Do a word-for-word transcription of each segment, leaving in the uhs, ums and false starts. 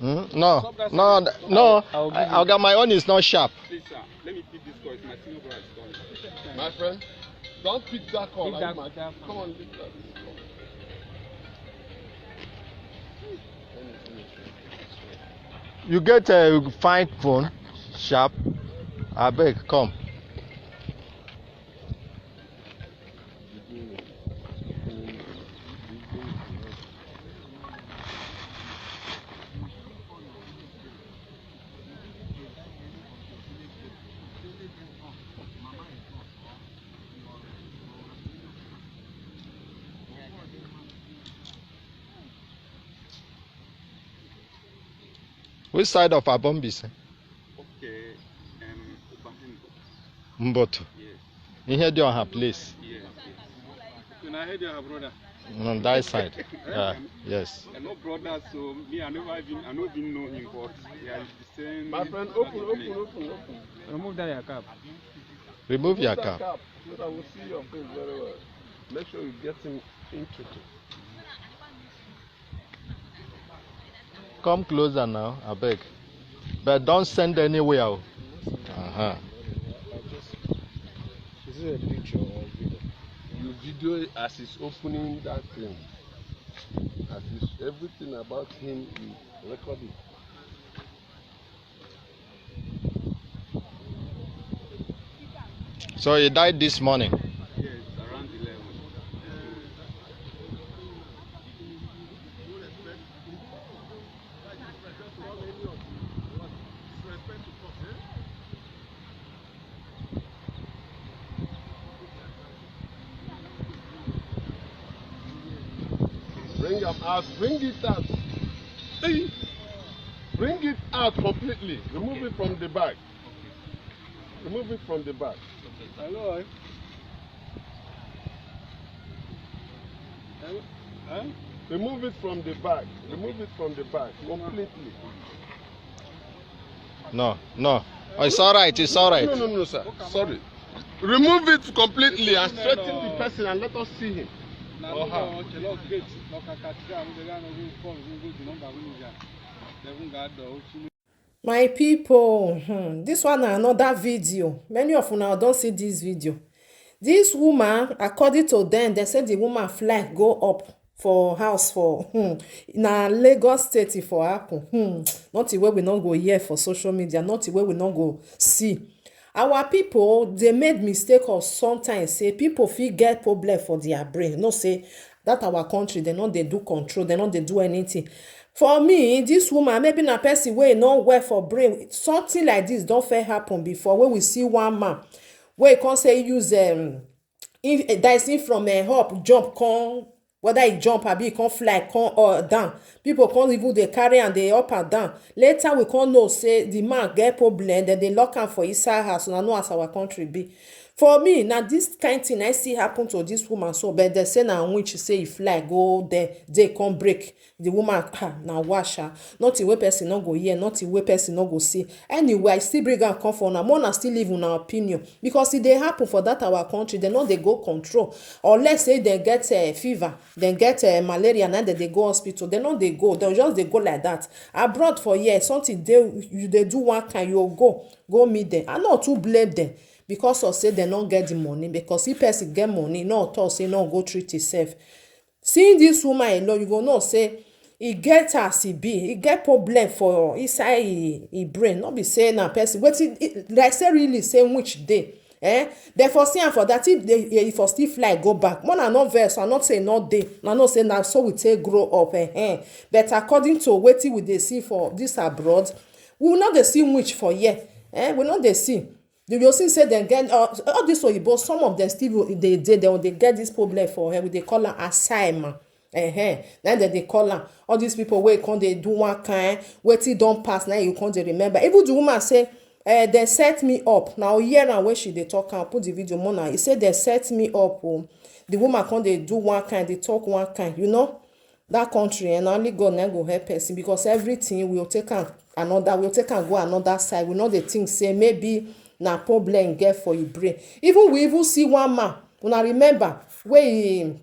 Hmm? No, no, no. I'll give you- Oga, my own is not sharp. Please, sir, let me pick this call. It's my senior brother is calling. My friend, don't pick that call. Pick that- Like, that come on, leave that. You get a fine phone, sharp. Abeg, come. Which side of Abombi? Okay, um, Obahendo. Mboto. Yes, Ihe dị ọha, please. yes, yes. Can I hear your brother? On that side. Yeah, yes. We're not brothers, so me, I never even, I don't even know him, but yeah, it's the same. My friend, open, open, open, open. Remove that your cap. Remove your That cap. cap so that we'll see your face very well. Make sure you get him into it. Come closer now, abeg. But don't send anywhere. Oh. Uh-huh. Is it a picture or video? You video as he's opening that thing. As if everything about him is recorded. So he died this morning. Yes, around eleven. Bring am out. Bring it out. Hey. Bring it out completely. Remove it from the bag. Remove it from the bag. Hello. Hello. Huh? Remove it from the bag. Remove it from the bag completely. No, no. Oh, it's all right. It's all right. No, no, no, sir. Sorry. Remove it completely and straighten the person and let us see him or her. My people, hmm, this one na another video. Many of una don see this video. This woman, according to them, they say the woman fly go up for house for, hmm, na Lagos State e for happen. Hmm, nothing wey we no go hear for social media, nothing wey we no go see. Our people, they made mistake of sometimes say people fit get problem for their brain. No say that our country, they no dey do control, they no dey do anything. For me, this woman, maybe na person wey no well for brain, something like this don fit happen before, wey we see one man wey come say use, um, if, eh, that is, if from, eh, up jump, come, whether he jump abi he come fly, come or down, people come even dey carry am dey up and down. Later we come know say the man get problem, dem dey lock am for inside house. Una know as our country be. For me, na this kind thing I see happen to this woman so, but dem say na witch, say e fly go there, day come break. The woman, ah, na wash her. Nothing wey person no go hear, nothing wey person no go see. Anyway, I still bring am come for una. Make una still leave una opinion, because e dey happen for that our country. Dem no dey go control, unless say dem get, eh, fever, dem get, eh, malaria, na dem dey go hospital. Dem no dey go, dem just dey go like that. Abroad for here, something dey, you dey do one kind, you go, go meet dem. I no too blame dem because of say dem no get the money, because if person get money, no talk say no go treat himself. Seeing this woman alone, you go know say e get as e be, e get problem for inside e, e brain. No be say na person, wetin, e, like say really say witch dey. Eh? Dem for see am for that, if they, if for still fly go back. Make una no vex, I not say no dey. I know say na so we take grow up. Eh, eh. But according to wetin we dey see for this abroad, we no dey see witch for here. Eh? We no dey see. You go see say dem get, uh, all this oyibo, some of them still dey, dey, dem dey get this problem for head. We dey call am Alzheimer. Uh-huh. Na dem dey call am. All these people wey come dey do one kind, wetin don pass, na you come dey remember. Even the woman say, eh, "Dem set me up." Now hear am when she dey talk am, put the video more now. E say, "Dem set me up o." The woman come dey do one kind, dey talk one kind, you know. That country, and only God na go help person, because everything we will take am another, we will take am go another side. We no dey think say maybe na problem get for e brain. Even we even see one man, una remember, wey he,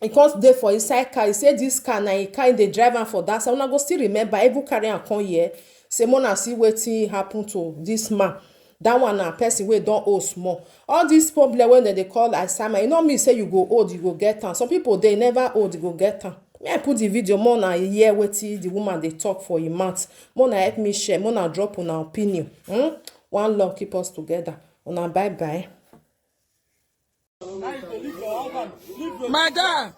he come dey for inside car. He say this car na he car, he dey drive am for that side. Una go still remember, even carry am come here. Say make una see wetin happen to this man. That one na person wey don old small. All this problem wey dem dey call Alzheimer, e no mean say you go old, you go get am. Some people dey never old, you go get am. Me, I put the video, make una hear wetin the woman dey talk for im mouth. Make una help me share, make una drop una opinion. Hmm? One love keep us together. Una bye bye. Madam,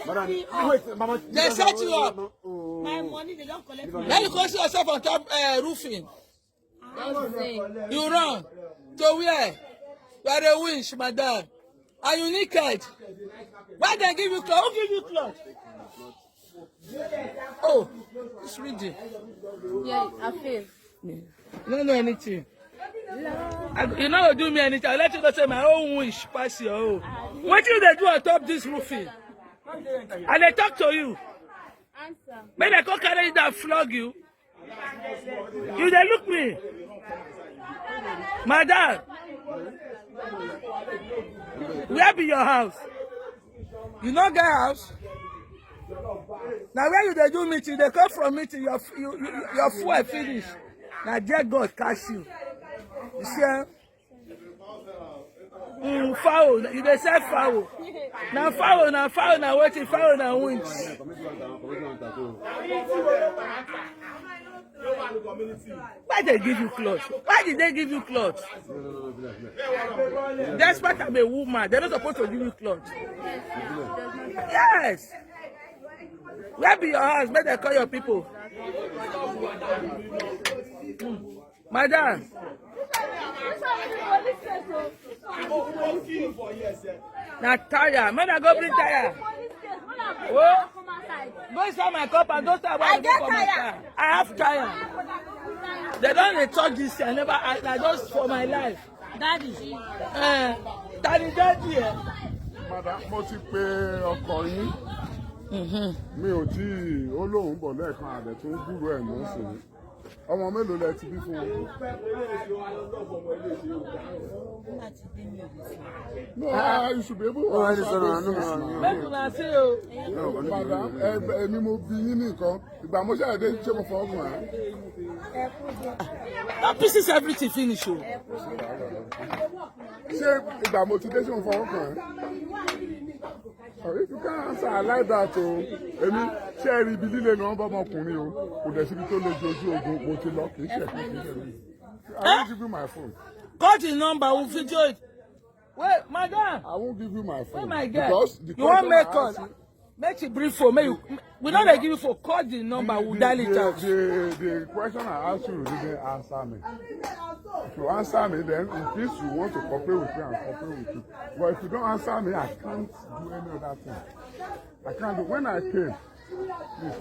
Madam, wait, Mama. They set you up. My money, they don't collect my money. Now you go see yourself on top, uh, roofing. You run. To where? You are a witch, madam. Are you naked? Why they give you clothes? Who give you clothes? Oh, it's reading. Yeah, I feel. You don't know anything. I, you know, do me anything. I let you know say my own wish pass your own. What do they do on top this roofing? And they talk to you. Answer. May they come carry you down, flog you. You dey look me. Madam, where be your house? You no get house? Na where you dey do meeting, dey come from meeting, your f-, you, you, your fuel finish. Na there God catch you. You see, eh? Mm, fowl, you dey sell fowl. Na fowl, na fowl, na wetin? Fowl na winch. Why they give you cloth? Why did they give you cloth? Despite I'm a woman, they're not supposed to give you cloth. Yes. Where be your house? Make they call your people. Madam. Na tire. Make I go bring tire. Oh. Go inside my compound. Don't start. I get tire. I have tire. They don't dey talk this thing. I never, I, I just for my life. Daddy. Eh, daddy, daddy, eh. Madam, mo ti pe ọkọ yín. Mi ò tí ì, ó lóun bọ̀ lẹ́ẹ̀kan, àdẹ̀ tó ń gbúrò ẹ̀ mọ́ sí i. Ọmọ mélòó lẹ ti bí fún wọn? No, ah, you should be able to answer those things now. Make una say o. Madam, ẹ- èmi mo bí yín nìkan. Ìgbà mo ṣàdé ṣé mo fọwọ́ kàn án? That pieces everything finish o. Ṣé ìgbà mo ti dé ṣé mo fọwọ́ kàn án? Oh, if you can't answer, I like that o. Èmi ṣé ẹ rí ibi líle ni wọ́n bá ọmọkùnrin o. Kò dẹ̀ síbi tó le ju ojú ogun, mo ti lọ, kì í ṣe kì í ṣe mi. I won't give you my phone. Call the number, we'll video it. Wait, madam. I won't give you my phone. Where my girl? Because the You wan question make I call? ask you, Make she brief phone. Make you. We no dey give you phone. Call the number. We the, dial it the, out. the, the question I asked you, you didn't answer me. If you answer me, then in peace you want to cooperate with me and cooperate with you. But if you don't answer me, I can't do any other thing. I can't do. When I came, please,